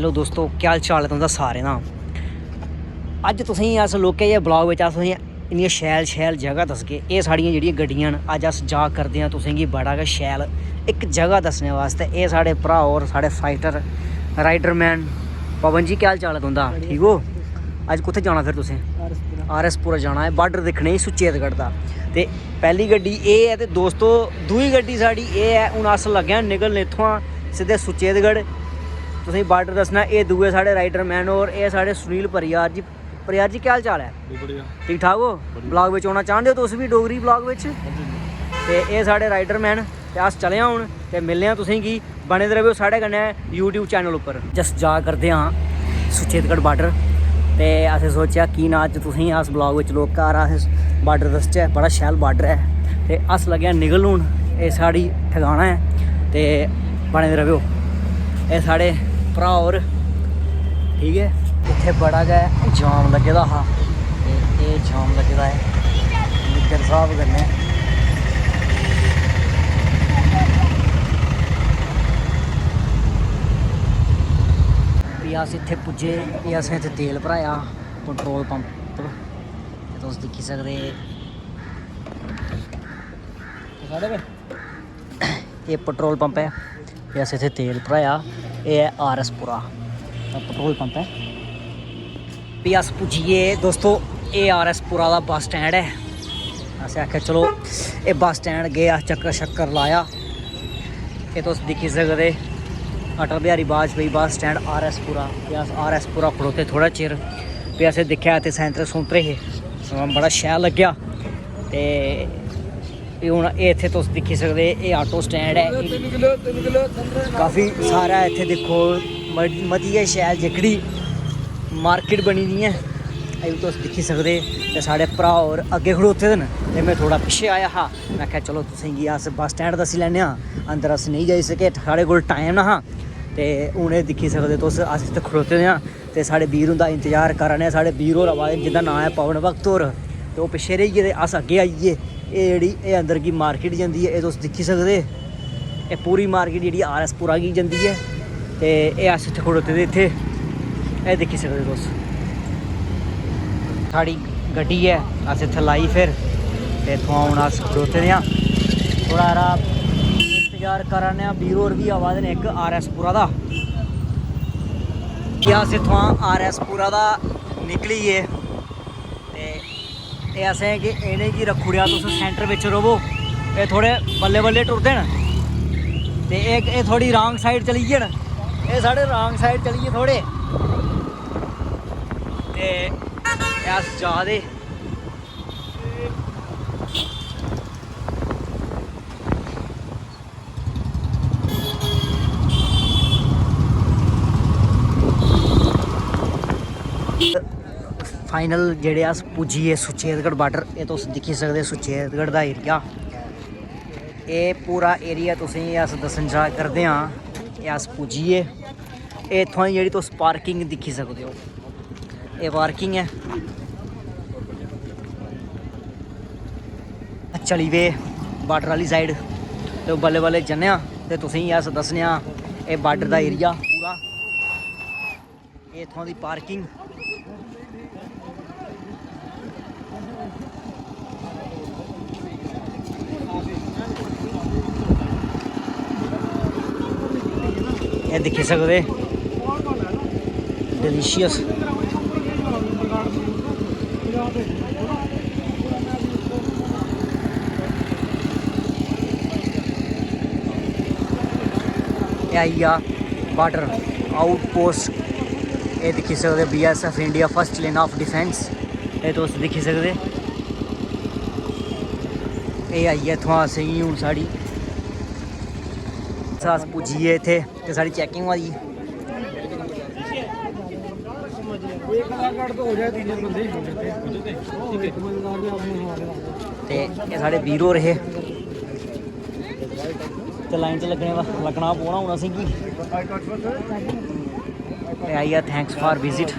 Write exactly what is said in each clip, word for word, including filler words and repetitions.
Hello दोस्तो, क्या हाल चाल ऐ तुं'दा सारें दा? अज्ज तुसेंगी अस लौह्के जेह् ब्लॉग बिच अस तुसेंगी इन्नियां शैल शैल जगह दसगे। एह् साढ़ियां जेह्ड़ियां गड्डियां न, अज्ज अस जा करदे आं तुसेंगी बड़ा गै शैल इक जगह दस्सने वास्तै। एह् साढ़े भ्राऽ होर, साढ़े फाइटर, राइडर मैन। पवन जी, क्या हाल चाल ऐ तुं'दा? ठीक हो? अज्ज कुत्थै जाना फिर तुसें? आर एस पुरा जाना ऐ, बॉर्डर दिक्खने गी सुचेतगढ़ दा। ते पैह्ली गड्डी एह् ऐ ते दोस्तो, दूई गड्डी साढ़ी एह् ऐ। हून अस लग्गे आं निकलन इत्थुआं सिद्धे सुचेतगढ़। तुसेंगी बॉर्डर दस्सना। एह् दूए साढ़े राइडर मैन होर, एह् साढ़े सुनील परियार जी। परियार जी, क्या हाल चाल ऐ? बहुत बढ़िया। ठीक ठाक हो? बढ़िया। ब्लॉग बिच औना चांह्दे ओ तुस बी, डोगरी ब्लॉग बिच? हां जी। ते एह् साढ़े राइडर मैन, ते अस चले आं हून ते मिलने आं तुसेंगी। बने दे रवेओ साढ़े कन्नै YouTube चैनल उप्पर। जस्ट जा करदे आं सुचेतगढ़ बॉर्डर, ते असें सोचेआ की ना अज्ज तुसेंगी अस ब्लॉग बिच लोक घर अस बॉर्डर दसचै। बड़ा शैल बॉर्डर ऐ। ते अस लग्गे आं निकलन हून, एह् साढ़ी ठिकाना ऐ। ते बने दे रवेओ। एह् साढ़े भ्राऽ होर, ठीक ऐ। इत्थै बड़ा गै जाम लग्गे दा हा, ते एह् जाम लग्गे दा ऐ निग्गर स्हाब कन्नै। फ्ही अस इत्थै पुज्जे, फ्ही असें इत्थै तेल भराया पेट्रोल पंप उप्पर। ते तुस दिक्खी सकदे, एह् पेट्रोल पंप ऐ। फ्ही असें इत्थै तेल भराया। एह् ऐ आर एस पुरा दा पेट्रोल पंप ऐ। फ्ही अस पुज्जी गे दोस्तो, एह् आर एस पुरा दा बस स्टैंड ऐ। असें आखेआ चलो एह् बस स्टैंड गे, अस चक्कर शक्कर लाया। एह् तुस दिक्खी सकदे Atal Bihari Vajpayee bus stand R S Pura. फ्ही अस आर एस पुरा खड़ोते थोह्ड़ा चिर, फ्ही असें दिक्खेआ इत्थै सैंतरे सूंतरे हे, बड़ा शैल लग्गेआ। ते एह् हून एह् इत्थै तुस दिक्खी सकदे, एह् ऑटो स्टैंड ऐ। काफी सारा इत्थै दिक्खो, मती गै शैल जेह्कड़ी मार्केट बनी दी ऐ, एह् बी तुस दिक्खी सकदे। ते साढ़े भ्राऽ होर अग्गें खड़ोते दे न ते में थोह्ड़ा पिच्छें आया हा। में आखेआ चलो तुसेंगी अस बस स्टैंड दस्सी लैन्ने आं, अंदर अस नेईं जाई सके, साढ़े कोल टाइम ना हा। ते हून एह् दिक्खी सकदे तुस, अस इत्थै खड़ोते दे आं ते साढ़े बीर हुंदा इंतजार करा ने आं। साढ़े बीर होर आवा दे न, जिंदा नांऽ ऐ पवन भक्त होर, ते ओह् पिच्छें रेही गे ते अस अग्गें आई गे। एह् जेह्ड़ी एह् अंदर गी मार्केट जंदी ऐ, एह् तुस दिक्खी सकदे। एह् पूरी मार्केट जेह्ड़ी आर एस पुरा गी जंदी ऐ। ते एह् अस इत्थै खड़ोते दे, इत्थै एह् दिक्खी सकदे तुस। साढ़ी गड्डी ऐ, अस इत्थै लाई फिर, ते इत्थुआं हून अस खड़ोते दे आं। थोह्ड़ा हारा इंतजार करा ने आं, बीर होर बी आवा दे न इक आर एस पुरा दा। कि अस इत्थुआं आर एस पुरा दा निकली गे, ते एह् असें कि इ'नेंगी रक्खी ओड़ेआ, तुस सैंटर बिच र'वो। एह् थोह्ड़े बल्लें बल्लें टुरदे न, ते एह्, एह् थोह्ड़ी रांग साइड चली गे न, एह् साढ़े रांग साइड चली गे थोह्ड़े। ते एह् अस जा दे। फाइनल जेह्ड़े अस पुज्जी गे सुचेतगढ़ बॉर्डर। एह् तुस दिक्खी सकदे सुचेतगढ़ दा एरिया, एह् पूरा एरिया तुसेंगी अस दस्सन जा करदे आं। एह् अस पुज्जी गे। एह् इत्थुआं दी जेह्ड़ी तुस पार्किंग दिक्खी सकदे ओ, एह् पार्किंग ऐ। चली पे बॉर्डर आह्ली साइड, ते बल्लें बल्लें जन्ने आं ते तुसेंगी अस दस्सने आं एह् बॉर्डर दा एरिया पूरा। एह् इत्थुआं दी पार्किंग। एह् दिक्खी सकदे, डिलीशियस। एह् आई गेआ बॉर्डर आउट पोस्ट। एह् दिक्खी सकदे, बी एस F, India First Line of Defence। एह् तुस दिक्खी सकदे, एह् आई गेआ इत्थुआं असेंगी हून साढ़ी, अस पुज्जी गे इत्थै ते साढ़ी चैकिंग होआ दी। ते एह् साढ़े बीर होर हे। ते लाइन च लग्गने दा, लग्गना पौना हून असेंगी। ते आई गेआ, thanks for visit।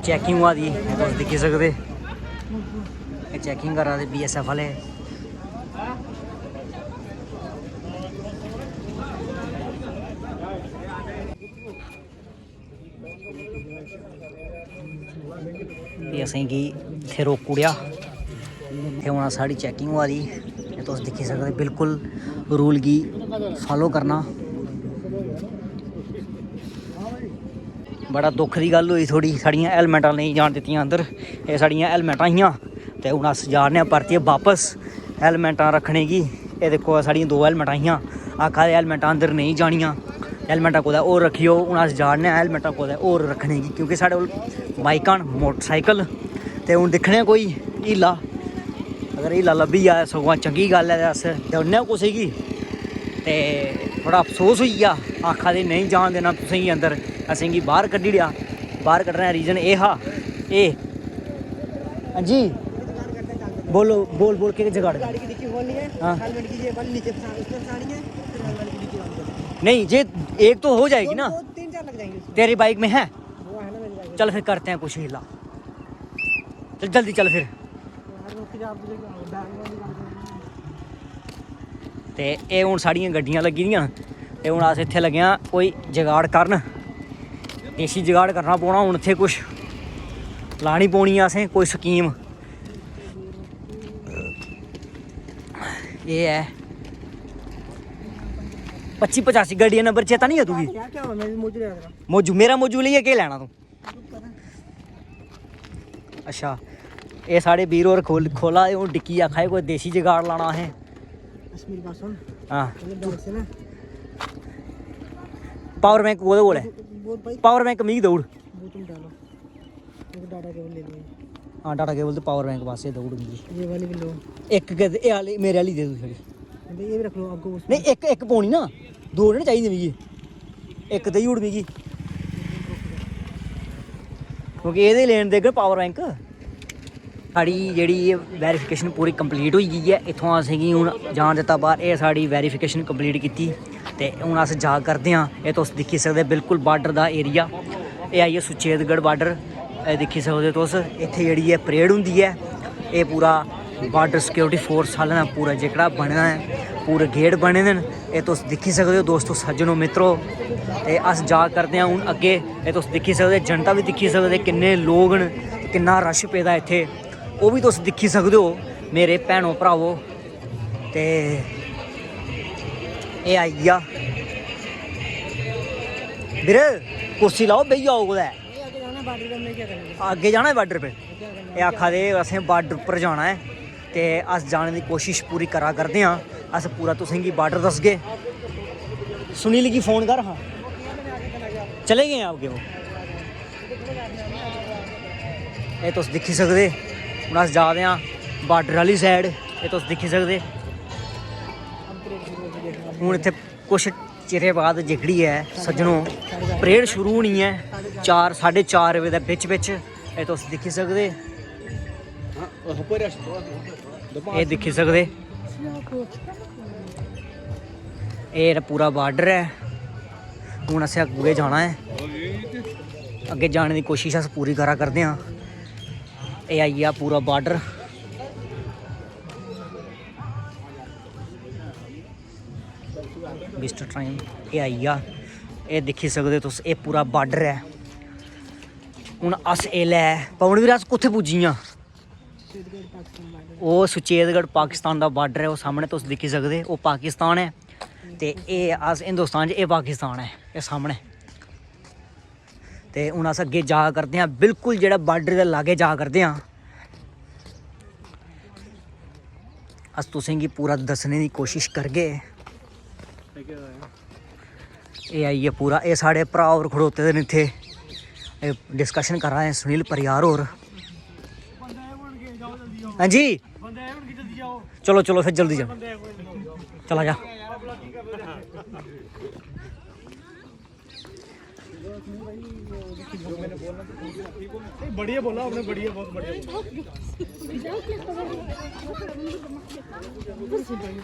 चैकिंग होआ दी, तुस दिक्खी सकदे, चैकिंग करा दे बीएसएफ आह्ले। ते असेंगी इत्थै रोकी ओड़ेआ। इत्थै हून साढ़ी चैकिंग होआ दी, ते तुस दिक्खी सकदे बिल्कुल रूल गी फालो करना। बड़ा दुख दी गल्ल होई थोह्ड़ी, साढ़ियां हेलमेटां नेईं जान दित्तियां अंदर। एह् साढ़ियां हेलमेटां हियां, ते हून अस जा ने आं परतियै बापस हेलमेटां रक्खने गी। एह् दिक्खो, साढ़ियां दो हेलमेटां हियां, आखा दे हेलमेटां अंदर नेईं जानियां, हेलमेटां कुतै होर रक्खेओ। हून अस जा ने आं हेलमेटां कुतै होर रक्खने गी, क्योंकि साढ़े कोल बाइकां न, मोटरसाइकल, ते हून दिक्खने आं कोई हीला, अगर हीला लब्भी जा सगुआं चंगी गल्ल ऐ, ते अस देई ओड़ने आं कुसै गी। ते बड़ा अफसोस होई गेआ, आखा दे नेईं जान देना तुसेंगी अंदर, असेंगी बाहर कड्ढी ओड़ेआ। बाहर कड्ढने दा रीजन एह् हा, एह्, हां जी, बोलो, बोल बोल, केह् जगाड़? गाड़ी की डिक्की खोलनी है, हाँ। हेलमेट की ये वाली नीचे फंसा, उसमें फंसानी है, फिर हेलमेट की डिक्की बंद करनी है। नहीं, ये एक तो हो जाएगी दो, ना। दो, तीन चार लग जाएंगे उसमें। तेरी बाइक में है? वो है ना मेरी बाइक में। चल फिर करते हैं कुछ हीला। चल जल्दी चल फिर। यार, रुक जा, आप तुझे क्या हो? बैग में निकाल दे। ते एह् हून साढ़ियां गड्डियां लग्गी दियां न, ते हून अस इत्थै लग्गे आं कोई जगाड़ करन, देसी जगाड़ करना पौना हून। इत्थै कुछ लानी पौनी ऐ असें कोई स्कीम। एह् ऐ पच्ची पचासी, गड्डी दा नंबर चेता निं ऐ तुगी? क्या, क्या हुआ? मैं भी मौजू रहा था। मौजू, मेरा मौजू लेइयै केह् लैना तूं? अच्छा, एह् साढ़े बीर होर खोल-, खोला दे हून डिक्की, आखा दे कोई देसी जगाड़ लाना असें। बस मेरी बात सुन। हाँ। पहले बैग से ना। पावर बैंक कोह्दे कोल ऐ? वो, वो भाई पावर बैंक मिगी देई ओड़। बोतल डालो। एक डाटा केबल ले लो। हाँ, डाटा केबल ते पावर बैंक बस एह् देई ओड़ मिगी। ये वाली भी लो। इक गै, एह् आह्ली, मेरे आह्ली दे दो छड़ी। अबे ये भी रख लो आपको उसमें। नहीं, इक, इक पौनी ना, दो नहीं चाहिदी मिगी, इक देई ओड़ मिगी, क्योंकि एह्दे लेन देगे पावर बैंक। साढ़ी जेह्ड़ी एह् वेरीफिकेशन पूरी कंप्लीट होई गेई ऐ। इत्थुआं असेंगी हून जान दित्ता बाह्र। एह् साढ़ी वेरीफिकेशन कंप्लीट कीती ते हून अस जा करदे आं। एह् तुस दिक्खी सकदे बिल्कुल बार्डर दा एरिया। एह् आई गेआ सुचेतगढ़ बार्डर। एह् दिक्खी सकदे तुस, इत्थै जेह्ड़ी ऐ परेड होंदी ऐ। एह् पूरा बार्डर सिक्योरिटी फोर्स आह्लें दा पूरा जेह्कड़ा बने दा ऐ, पूरे गेट बने दे न। एह् तुस दिक्खी सकदे ओ दोस्तो, सज्जनो, मित्रो। ते अस जा करदे आं हून अग्गें। एह् तुस दिक्खी सकदे, जनता बी दिक्खी सकदे, किन्ने लोक न, किन्ना रश पेदा इत्थै, ओह् बी तुस दिक्खी सकदे ओ मेरे भैनो भ्रावो। ते एह् आई गेआ। वीर, कुर्सी लाओ, बेही जाओ कुतै। अग्गें जाना ऐ बार्डर पे। एह् आखा दे असें बार्डर उप्पर जाना ऐ ते अस जाने दी कोशिश पूरी करा करदे आं। अस पूरा तुसेंगी बार्डर दसगे। सुनील गी फोन कर, हाँ, चले गए हैं आपके वो। एह् तुस दिक्खी सकदे, हून अस जा दे आं बार्डर आह्ली साइड। एह् तुस दिक्खी सकदे, हून इत्थै कुछ चिरे बाद जेह्कड़ी ऐ सज्जनो, परेड शुरू होनी ऐ चार, साढ़े चार बजे दे बिच बिच। एह् तुस दिक्खी सकदे, एह् दिक्खी सकदे, एह् पूरा बार्डर ऐ। हून असें अग्गें जाना ऐ, अग्गें जाने दी कोशिश अस पूरी करा करदे आं। एह् आई गेआ पूरा बार्डर। मिस्टर टाइम एह् आई गेआ। एह् दिक्खी सकदे तुस, एह् पूरा बार्डर ऐ। हून अस एल्लै, पवन वीर, अस कुत्थै पुज्जी गे आं? ओह् सुचेतगढ़ पाकिस्तान दा बार्डर ऐ, ओह् सामनै तुस दिक्खी सकदे, ओह् पाकिस्तान ऐ ते एह् अस हिंदुस्तान च, एह् पाकिस्तान ऐ, एह् सामनै। ते हून अस अग्गें जा करदे आं, बिल्कुल जेह्ड़ा बार्डर दे लागै जा करदे आं। अस तुसेंगी पूरा दस्सने दी कोशिश करगे। एह् आई गेआ पूरा, एह् साढ़े भ्राऽ होर खड़ोते दे न इत्थै, एह् डिस्कशन करा दे न सुनील परिहार होर। हां जी, चलो चलो फिर जल्दी चलो, चला जा। बढ़िया बोला आपने, बढ़िया, बहुत बढ़िया बोला।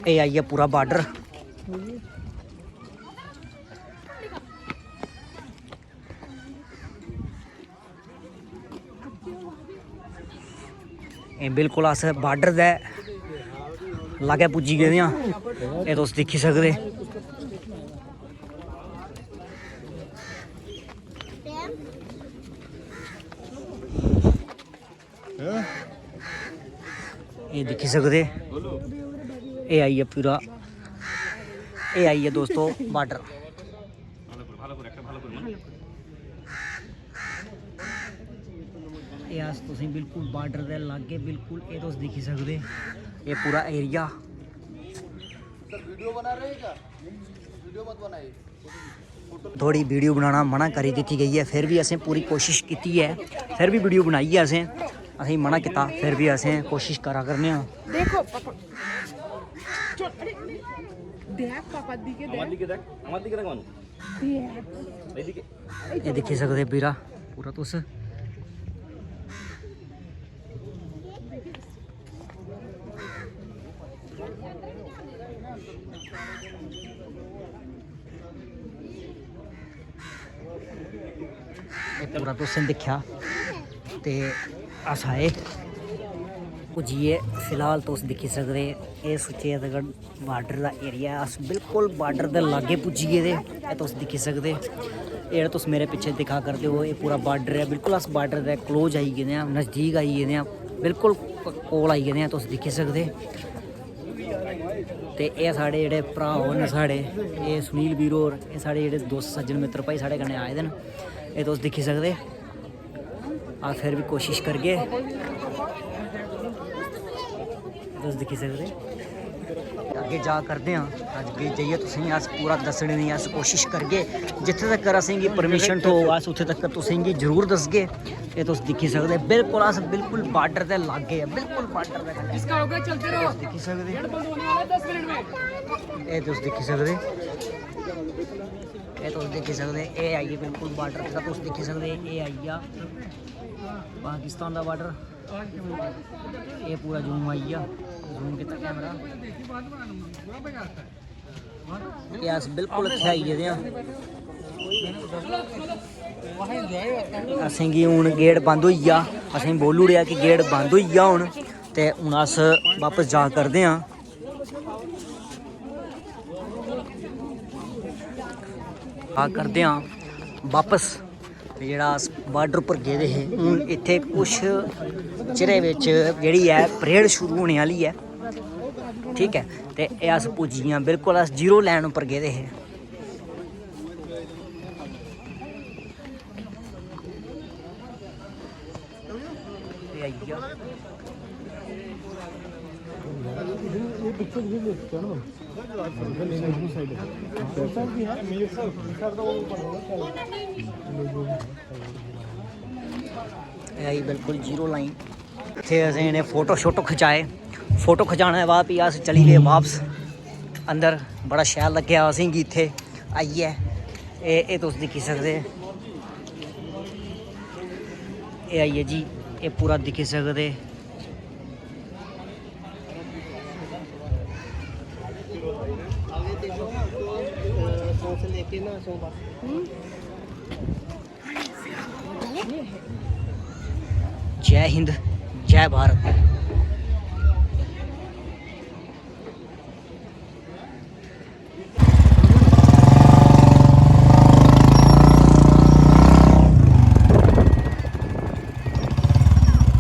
एह् आई गेआ पूरा बार्डर। बिल्कुल अस बॉर्डर दे लागै पुज्जी गेदे आं। एह् तुस दिक्खी सकदे। एह् दिक्खी सकदे, एह् आई गेआ पूरा, एह् आई गेआ दोस्तो बॉर्डर। एह् अस तुसें बिल्कुल बॉर्डर दे लाग्गे, बिल्कुल एह् तुस दिक्खी सकदे, एह् पूरा एरिया। थोड़ी वीडियो बनाना मना करी दित्ती गई ऐ, फिर भी असें पूरी कोशिश कीती ऐ, फिर भी वीडियो बनाई ऐ असें, असें मना कीता, फिर भी असें कोशिश करा करने आं। देखो पापा, चल, अरे, देख पापा दी के देख। আমার দিকে দেখ, আমার দিকে দেখ মানু। देख। এইদিকে। ये दिक्खी सकदे बीरा, पूरा तुस। एह् पूरा तुसें दिक्खेआ ते अस आए पुज्जियै। फिलहाल तुस दिक्खी सकदे, एह् सुच्चेदगढ़ बॉर्डर दा एरिया ऐ। अस बिल्कुल बॉर्डर दे लाग्गे पुज्जी गेदे, एह् तुस दिक्खी सकदे। एह् जेह्ड़ा तुस मेरे पिच्छे दिक्खा करदे ओ, एह् पूरा बॉर्डर ऐ। बिल्कुल अस बॉर्डर दे क्लोज आई गेदे आं, नज़दीक आई गेदे आं, बिल्कुल क-, कोल आई गेदे आं, तुस दिक्खी सकदे। ते एह् साढ़े जेह्ड़े भ्राऽ होर न साढ़े, एह् सुनील बीर होर, एह् साढ़े जेह्ड़े दोस्त सज्जन मित्तर भाई साढ़े कन्नै आए दे न, एह् तुस दिक्खी सकदे। अस फिर भी कोशिश करगे, तुस दिक्खी सकदे। अग्गें जा करदे आं, अग्गें जाइयै तुसेंगी अस पूरा दस्सने दी अस कोशिश करगे। जित्थें तक्कर असेंगी परमिशन थ्होग, अस उत्थें तक्कर तुसेंगी जरूर दस्सगे। एह् तुस दिक्खी सकदे, बिल्कुल अस बिल्कुल बॉर्डर दे लाग्गे ऐ, बिल्कुल बॉर्डर दे कन्नै। इसका होगा, चलते रहो। तुस दिक्खी सकदे। गेट बंद होने वाला है दस मिनट में। एह् तुस दिक्खी सकदे, एह् तुस दिक्खी सकदे, एह् आई गे बिल्कुल बॉर्डर दा, तुस दिक्खी सकदे, एह् आई गेआ पाकिस्तान दा बॉर्डर। एह् पूरा जूम आई गेआ, जूम कीता कैमरा। ते अस बिल्कुल इत्थै आई गेदे आं। असेंगी हून गेट बंद होई गेआ, असेंगी बोली ओड़ेआ कि गेट बंद होई गेआ हून, ते हून अस बापस जा करदे आं। आ करदे आं बापस। ते जेह्ड़ा अस बॉर्डर उप्पर गेदे हे, हून इत्थै कुछ चिरै बिच जेह्ड़ी ऐ परेड शुरू होने आह्ली ऐ, ठीक ऐ। ते एह् अस पुज्जी गे आं, बिल्कुल अस जीरो लाइन उप्पर गेदे हे। एह् आई गेआ। एह् आई बिल्कुल जीरो लाइन। इत्थै असें इ'नें फोटो शोटो खचाए। फोटो खचाने दे बाद फ्ही अस चली पे बापस अंदर। बड़ा शैल लग्गेआ असेंगी इत्थै आइयै। एह्, एह् तुस दिक्खी सकदे, एह् आई गेआ जी, एह् पूरा दिक्खी सकदे। जय हिंद, जय भारत।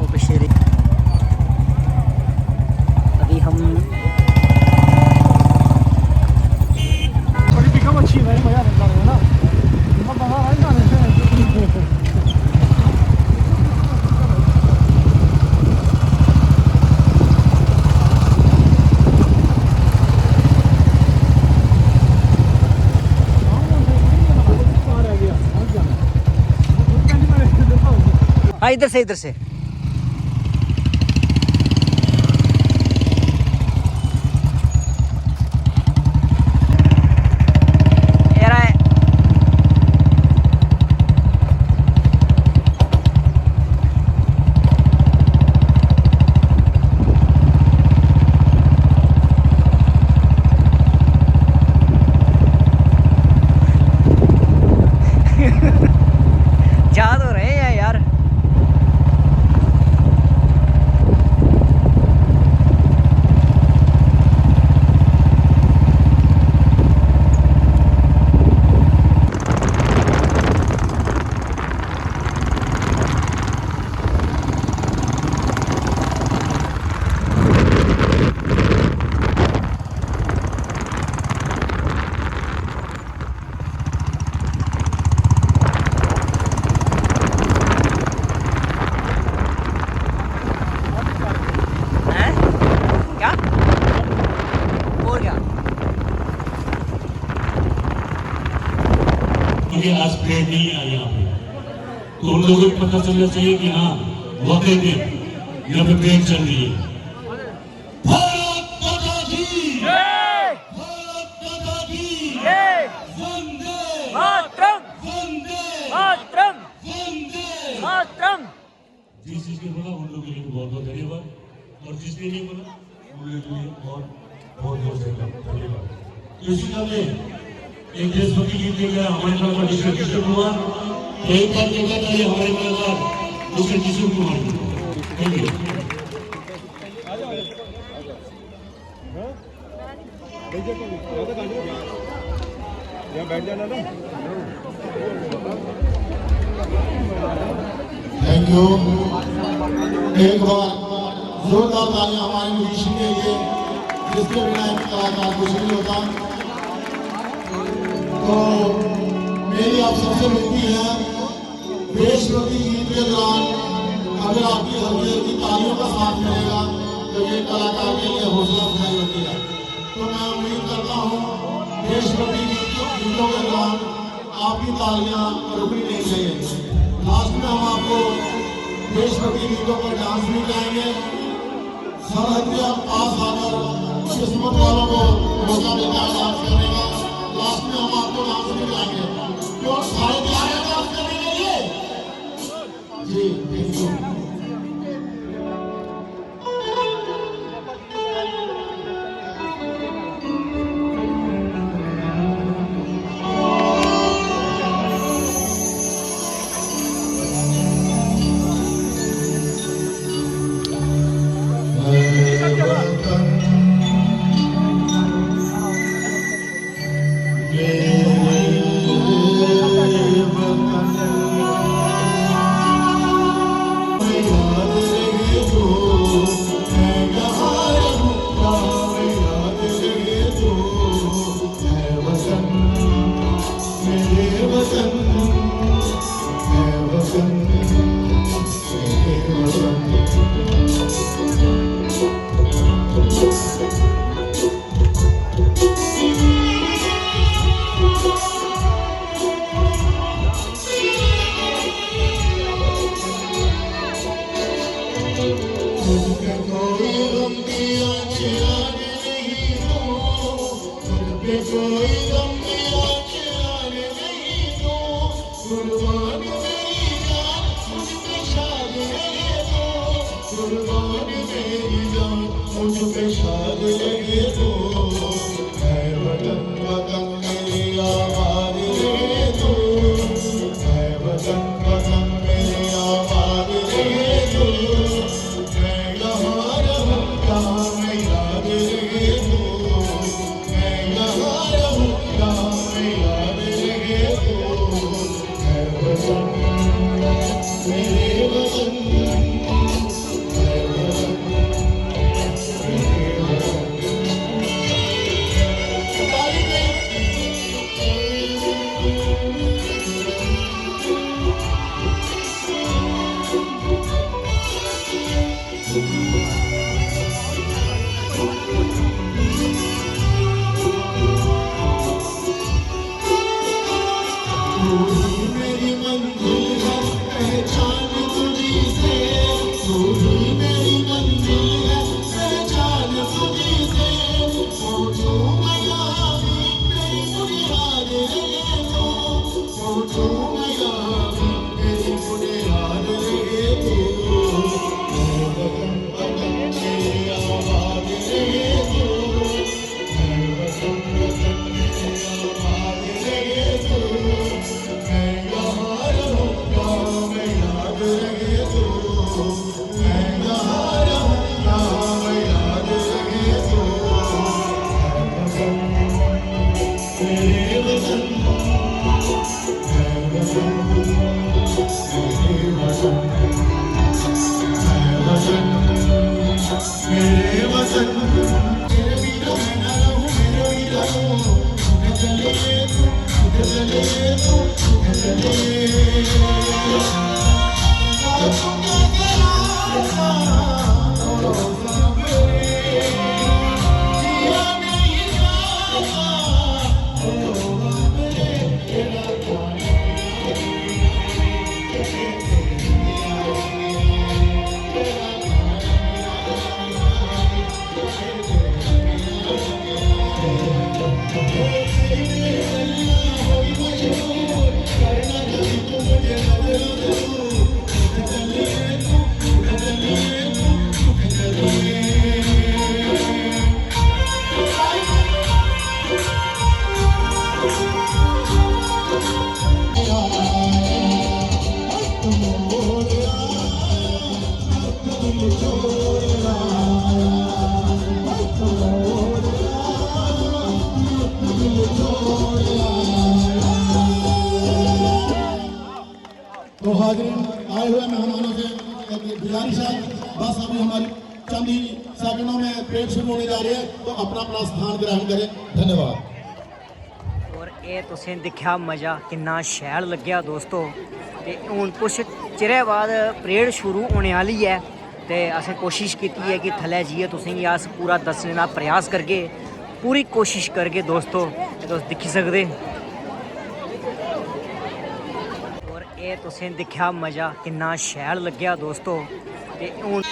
ओ पीछे रे-, अभी हम बड़ी पिकअप अच्छी है भाई, मजा आता है ना। हाँ, इधर से, इधर से। जा तो रहे हैं यार। क्योंकि आज परेड नहीं है यहाँ पे, तो उन लोगों को पता चलना चाहिए कि हाँ, वाकई में यहाँ पे परेड चल रही है। भारत माता की जय। भारत माता की जय। वंदे मातरम। वंदे मातरम। वंदे मातरम। जिस चीज के बोला, उन लोगों के लिए बहुत बहुत धन्यवाद, और जिसने नहीं बोला, उन लोगों के लिए बहुत बहुत बहुत धन्यवाद। तो इसी क्रम में एक देशभक्ति गीत लेकर हमारे कलाकार मिस्टर किशोर कुमार, तो एक बार जोरदार ताली हमारे कलाकार mister Kishore Kumar ji. Thank you. Thank you. एक बार जोरदार तालियां हमारे म्यूजिशियन के लिए, जिसके बिना एक कलाकार कुछ नहीं होता। तो मेरी आप सबसे विनती है, देशभक्ति गीत के दौरान अगर आपकी हल्की हल्की तालियों का साथ मिलेगा, तो ये कलाकार के लिए हौसला अफजाई होती है। तो मैं उम्मीद करता हूँ, देशभक्ति गीत, गीतों के दौरान आपकी तालियां रुकनी नहीं चाहिए। लास्ट में हम आपको देशभक्ति गीतों पर डांस भी कराएंगे। सरहद के पास आकर किस्मत वालों को मौका मिलता है डांस करने का। लास्ट में हम आपको डांस भी कराएंगे। तो सारे तैयार हैं डांस करने के लिए? जी, बिल्कुल। हाजिरीन, आए हुए मेहमानों से एक गुजारिश है, बस अभी हमारी चंद ही सेकंडों में परेड शुरू होने जा रही है, तो अपना अपना स्थान ग्रहण करें। धन्यवाद। और एह् तुसें दिक्खेआ मजा किन्ना शैल लग्गेआ दोस्तो। ते हून कुछ चिरै बाद परेड शुरू होने आह्ली ऐ, ते असें कोशिश कीती ऐ कि थल्लै जाइयै तुसेंगी अस पूरा दस्सने दा प्रयास करगे, पूरी कोशिश करगे दोस्तो। ते तुस दिक्खी सकदे। और एह् तुसें दिक्खेआ मजा किन्ना शैल लग्गेआ दोस्तो। ते हून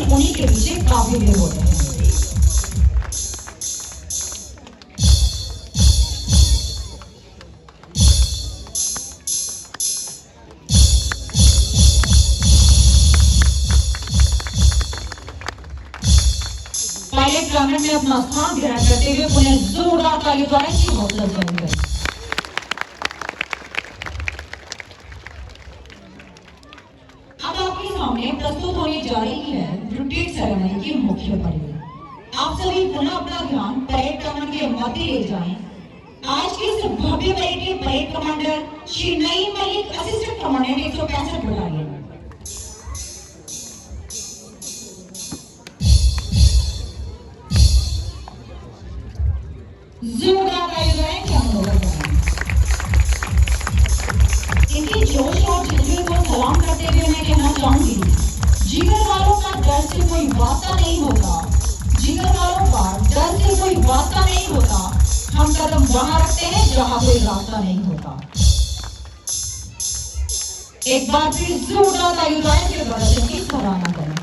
उन्हीं के पीछे काफिले होते हैं। पहले प्रांगण में अपना स्थान ग्रहण करते हुए पुनः जोरदार तालियों द्वारा इनकी हौसला अफजाई करें। अब आपके सामने प्रस्तुत होने जा रही है ब्रुटेड सेरेमनी की मुख्य परेड। आप सभी पुनः अपना ध्यान परेड प्रांगण के मध्य ले जाएं। आज के इस भव्य परेड के parade commander Shri Naeem Malik, assistant commandant एक सौ पैंसठ बटालियन। जोरदार तालियों द्वारा इनका मनोबल बढ़ाएं। इनके जोश और जज्बे को सलाम करते हुए मैं कहना चाहूंगी, जिगर वालों का डर से कोई वास्ता नहीं होता, जिगर वालों का डर से कोई वास्ता नहीं होता। हम कदम वहां रखते हैं जहां कोई रास्ता नहीं होता। एक बार फिर जोरदार तालियों द्वारा इनके प्रदर्शन की सराहना करें।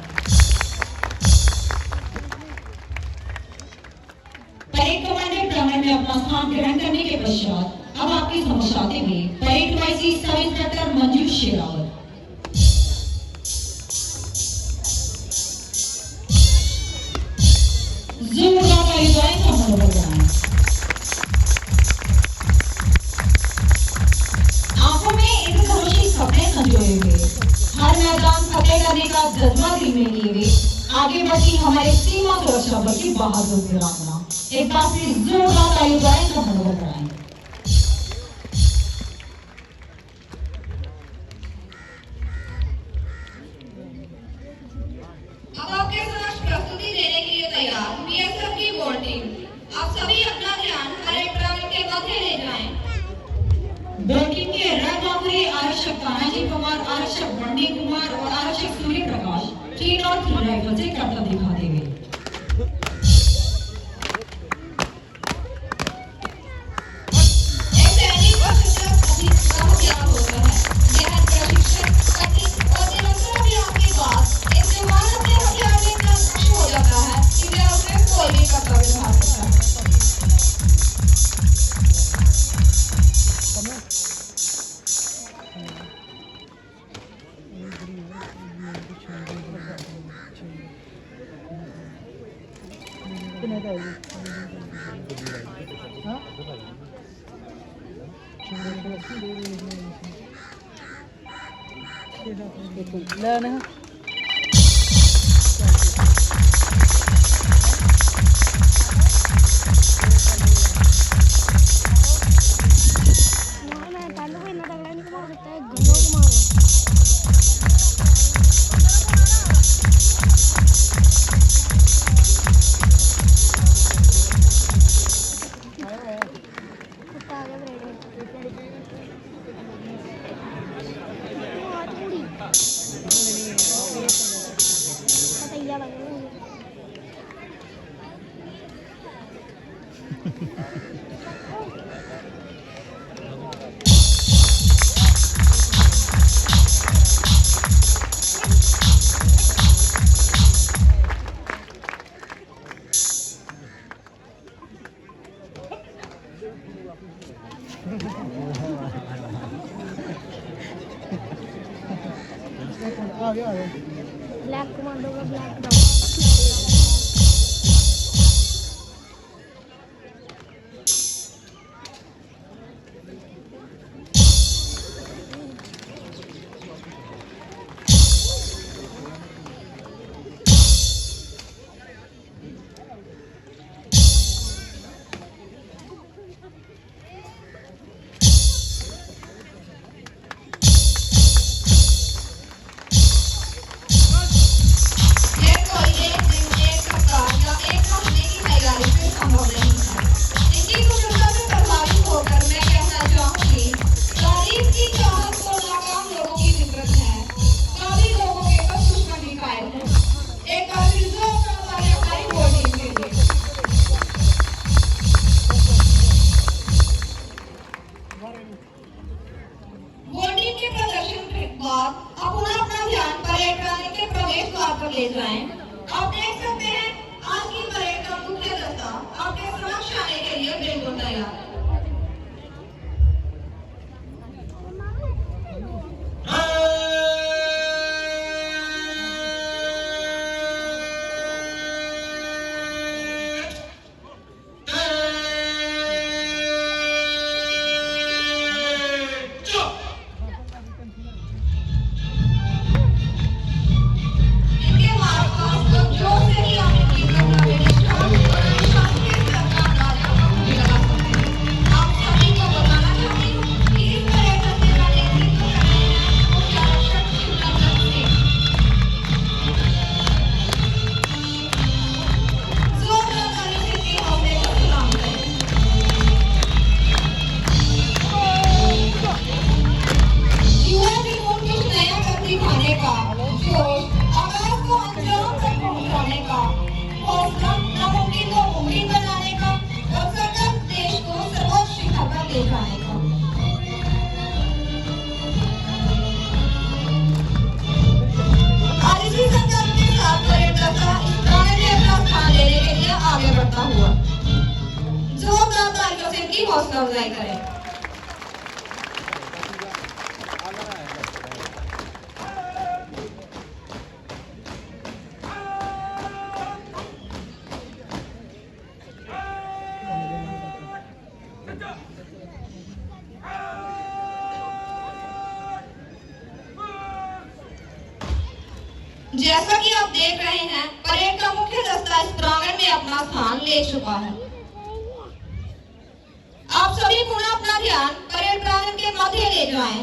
परेड कमांडर प्रांगण में अपना स्थान ग्रहण करने के पश्चात अब आपके समक्ष आते हुए parade YC sub inspector Manju Sherawat. जोरदार तालियों द्वारा इनका मनोबल बढ़ाएं। आंखों में इंद्रधनुषी सपने संजोए हुए, हर मैदान फतेह करने का जज्बा दिल में लिए हुए आगे बढ़ती हमारे सीमा सुरक्षा बल की बहादुर वीरांगना। एक बार फिर जोरदार तालियों द्वारा इनका मनोबल बढ़ाएं। अब आपके समक्ष प्रस्तुति देने के लिए तैयार बीएसएफ की वॉर टीम। आप सभी अपना ध्यान परेड प्रांगण के मध्य ले जाएं। वॉर टीम के रैंक आखिरी आरक्षक तानाजी कुमार, आरक्षक बंडी कुमार और आरक्षक Surya Prakash three not three rifle से करतब दिखाते हुए। एक सैनिक और सशस्त्र अधिक का हथियार होता है। यह प्रशिक्षण, तकनीक और निरंतर अभ्यास के बाद एक जवान अपने हथियार में इतना दक्ष हो जाता है कि वह उसमें कोई भी कर्तव्य निभा सकता है। ब्लैक कमांडो का ब्लैक डाउन। वोटिंग के प्रदर्शन के बाद अपना अपना ध्यान परेड प्रांगण के प्रवेश द्वार पर ले जाएं। आप देख सकते हैं, आज की परेड का मुख्य दस्ता आपके समक्ष आने के लिए बिल्कुल तैयार है। जैसा कि आप देख रहे हैं, परेड का मुख्य दस्ता इस प्रांगण में अपना स्थान ले चुका है। आप सभी पुनः अपना ध्यान परेड प्रांगण के मध्य ले जाएं।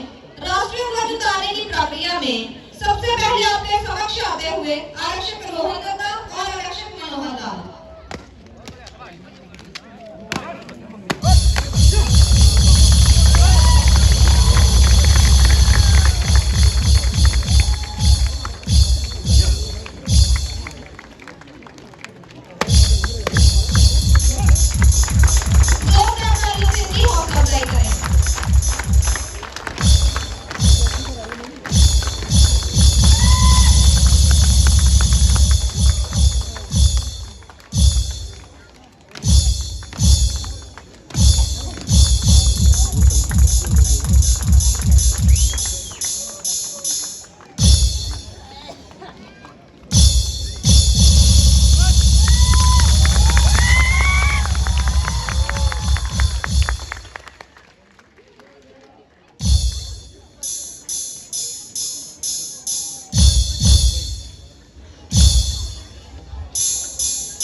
राष्ट्रीय ध्वज उतारने की प्रक्रिया में सबसे पहले आपके समक्ष आते हुए आरक्षक रोहन दत्ता और आरक्षक मनोहर लाल।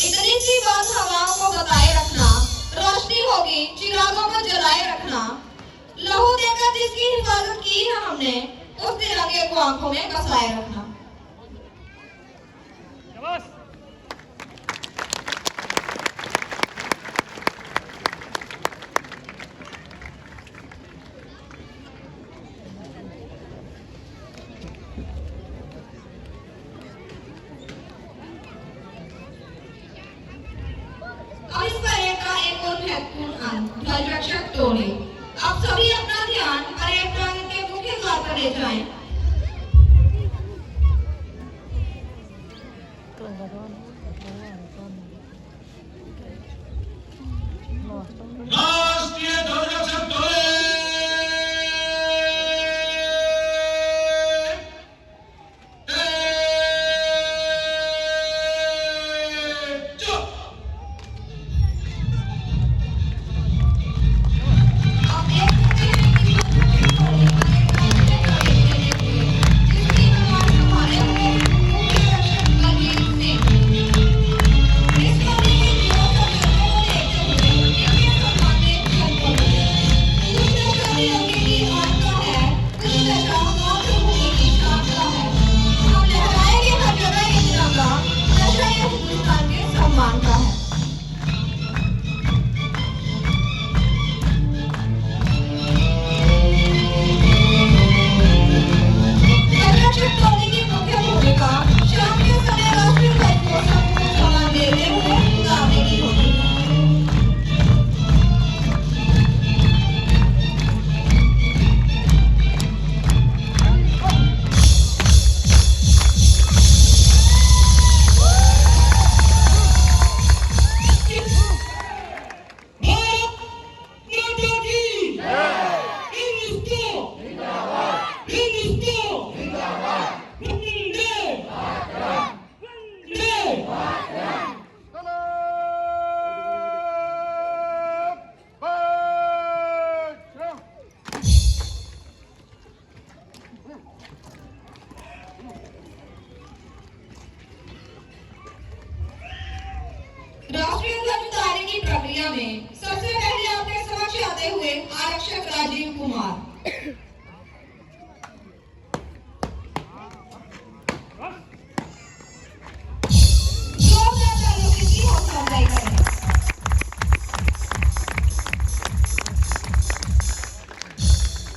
इतनी सी बात हवाओं को बताए रखना, रोशनी होगी चिरागों को जलाए रखना। लहू देकर जिसकी हिफाजत की है हमने, उस तिरंगे को आंखों में बसाए रखना। अब इस परेड का एक और महत्वपूर्ण अंग ध्वज रक्षक टोले। आप सभी अपना ध्यान परेड प्रांगण के मुख्य द्वार पर ले जाएं। राष्ट्रीय ध्वज रक्षक टोले। में सबसे पहले आपके समक्ष आते हुए आरक्षक राजीव कुमार। जोरदार तालियों की हौसला अफजाई करें।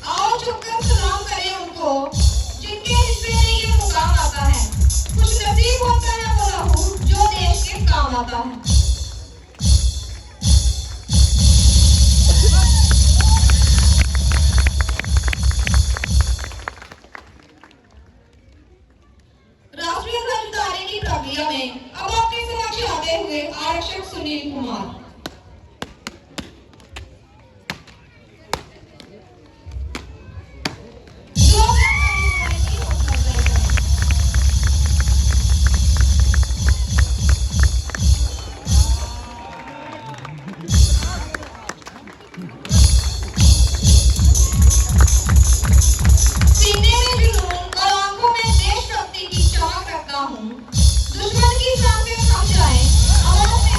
आओ झुककर सलाम करें उनको, जिनके हिस्से में ये मुकाम आता है। खुश नसीब होता है वो लहू, जो देश के काम आता है। राष्ट्रीय ध्वज उतारने की प्रक्रिया में अब आपके समक्ष आते हुए आरक्षक सुनील कुमार। सीने में जुनून और आंखों में देशभक्ति की चमक रखता हूँ। दुश्मन की सांसें थम जाए, आवाज में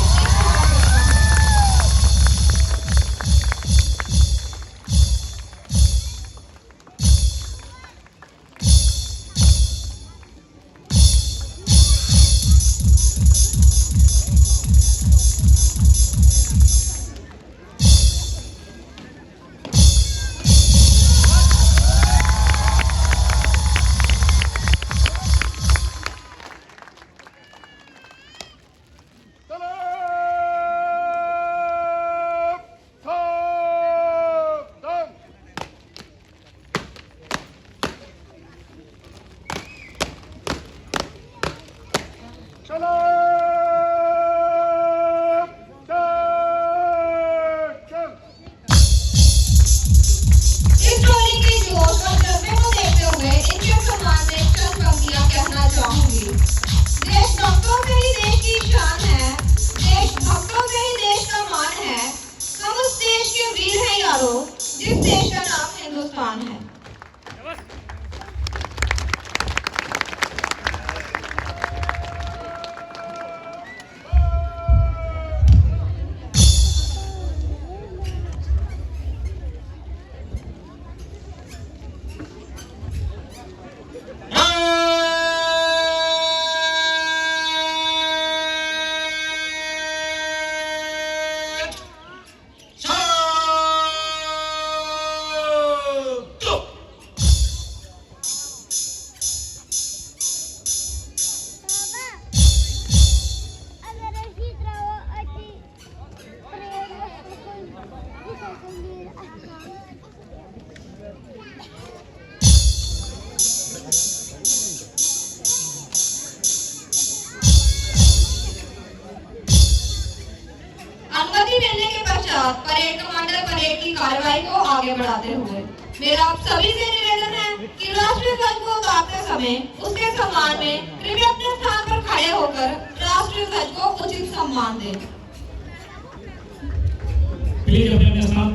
इस टोली के जोश और जज्बे को देखते हुए इनके सम्मान में चंद पंक्तियां कहना चाहूंगी। देशभक्तों से ही देश की शान है, देशभक्तों से ही देश का मान है। हम उस देश के वीर हैं यारो, जिस देश का नाम हिंदुस्तान है। अनुमति मिलने के पश्चात परेड कमांडर परेड की कार्रवाई को आगे बढ़ाते हुए मेरा आप सभी से निवेदन है कि राष्ट्रीय ध्वज को उतारते समय उसके सम्मान में कृपया अपने स्थान पर खड़े होकर राष्ट्रीय ध्वज को उचित सम्मान दें। प्लीज अपने अपने स्थान।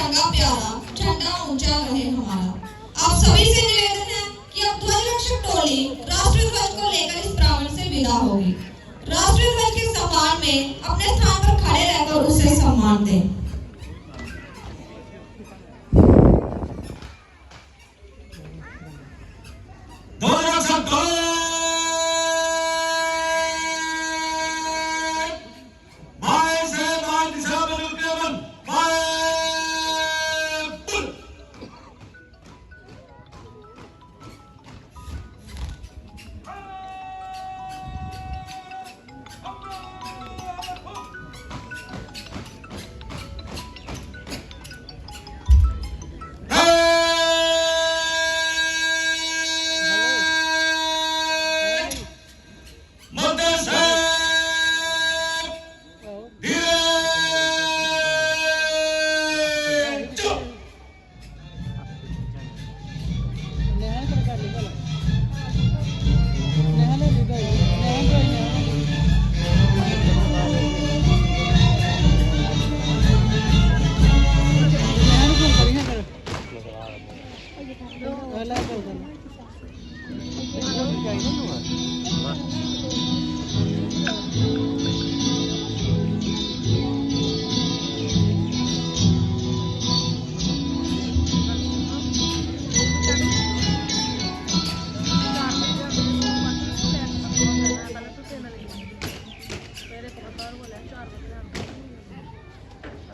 तिरंगा प्यारा, झंडा ऊंचा रहे हमारा। आप सभी से निवेदन है कि अब ध्वज रक्षक टोली राष्ट्रीय ध्वज को लेकर इस प्रांगण से विदा होगी। राष्ट्रीय ध्वज के सम्मान में अपने स्थान पर खड़े रहकर उसे सम्मान दें। ध्वज रक्षक टोली, बाएं से दाएं दिशा में रुके बन, बाएं।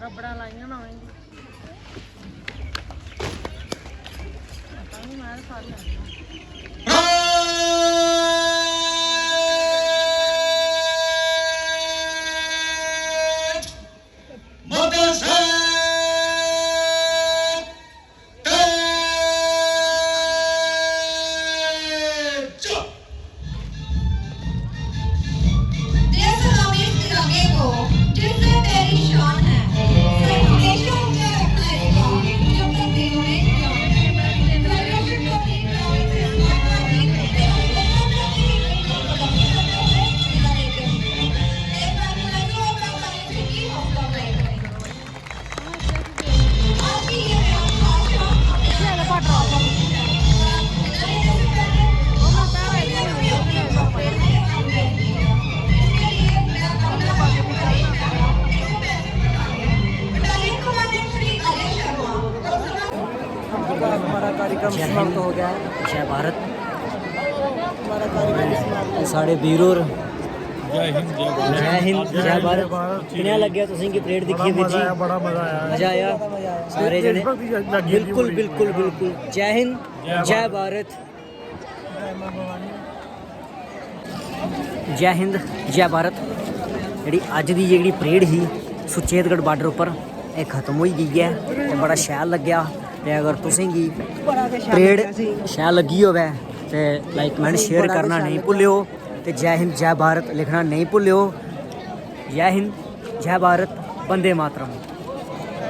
रबड़ां लाइयां ना उ'नेंगी। तां बी में सारियां हमारा कार्यक्रम समाप्त हो गया है। जय भारत। हमारा कार्यक्रम समाप्त। साढ़े वीर होर। जय हिंद, जय भारत। जय हिंद, जय भारत। किनेहा लग्गेआ तुसें गी परेड दिक्खियै, वीर जी? बड़ा मजा आया, बड़ा मजा आया। मजा आया? सारे जने? देशभक्ति लग्गी दी बिल्कुल, पूरी। बिल्कुल, बिल्कुल। जय हिंद, जय जय भारत। भारत। जय हिंद, जय भारत। जेह्ड़ी अज्ज दी जेह्ड़ी परेड ही सुचेतगढ़ बार्डर उप्पर, एह् खत्म होई गेई ऐ ते बड़ा शैल लग्गेआ। ते अगर तुसें गी परेड शैल लग्गी होवै ते लाइक, कमेंट, शेयर करना नेईं भुल्लेओ ते जय हिंद, जय भारत लिखना नेईं भुल्लेओ। जय हिंद, जय भारत, वंदे मातरम।